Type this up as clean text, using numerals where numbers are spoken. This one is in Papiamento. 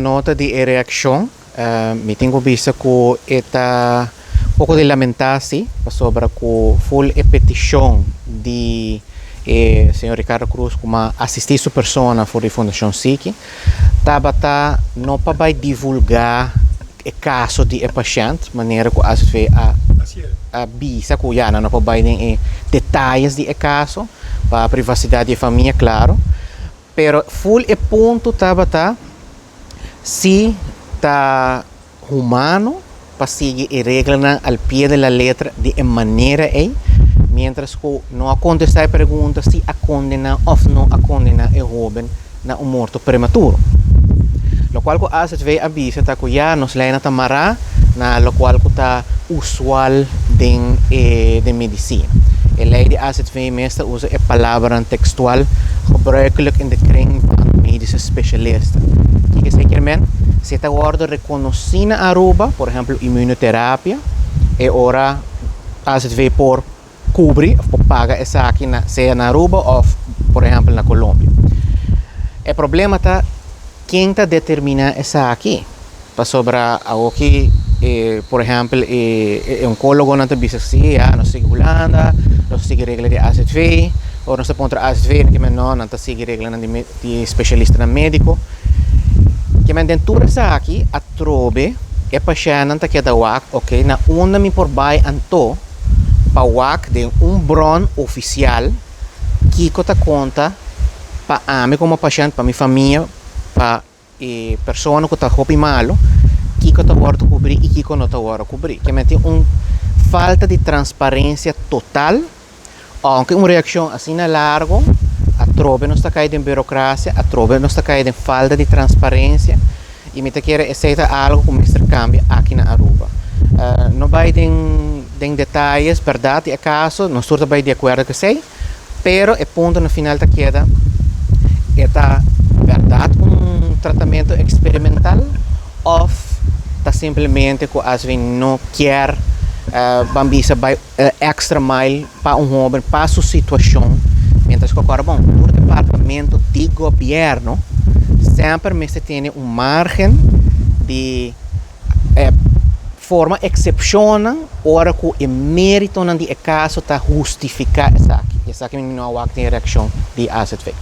nota di e reakshon. Mi tin ku bisa ku e ta poko di lamentá si, pasobra ku ful e petishon di e señor Ricardo Croes ku a asistí su persona for di Fundashon Siki tabata no pa bai divulgá e kaso di e pashènt manera ku AZV a a bisa ku ya nan no por bai den e detayes di e kaso pa privasidat di e famia klaro. Pero ful e punto tabata si ta humano pa sigui e reglanan al pie de la letra di e manera ei, mientras ku no a kontestá e pregunta si a kondená òf no a kondená e hóben na un morto prematuro. Lokual ku AZV a bisa ta ku ya nos leinan ta mará na lokual ku ta usual den e den medisina. E lei di AZV mes ta usa e palabranan tekstual gebruikelijk in de kring van medische specialisten. Kiko esei kier men? Si ta wòrdu rekonosí na Aruba, por ehèmpel immunoterapia, e ora AZV por kubri òf por paga esaki na sea na Aruba òf por ehèmpel na Colombia. E problema ta ken ta determiná esaki? Pasobra awoki e por ehèmpel e onkólogonan ta bisa si ya nos sigui Hulanda, nos ta sigui regla di AZV, ora nos ta puntra AZV nan kimen no, nan ta sigui reglanan di di spesialistanan médiko. Kimen den tur esaki atrobe e pashèntnan ta keda wak oke na unda mi por bai anto pa wak den un bron ofisial kiko ta konta pa ami komo pashènt, pa mi famia, pa e persona ku ta hopi malu, kiko ta wòrdu kubrí i kiko no ta wòrdu kubrí. Ke men tin un falta di transparensia total, ounke un reakshon asina largu, atrobe nos ta kai den burokrasia, atrobe nos ta kai den falta di transparensia i mi ta kere esei ta algu ku mester kambia aki na Aruba. No bai den den detayes, bèrdat di e kaso, nos tur ta bai di akuerdo ku esei. Pero e punto na final ta keda, e ta bèrdat un tratamentu eksperimental òf ta simplemente ku ASV no kier ban bisa bai extra mile pa un hoben pa su situashon, mientras ku akora bon tur departamento di gobièrnu semper mester tene un margen di E forma eksepshonnan ora ku e meritonan di e kaso ta hustifiká esaki. Esaki mi no a wak den e reakshon di AZV.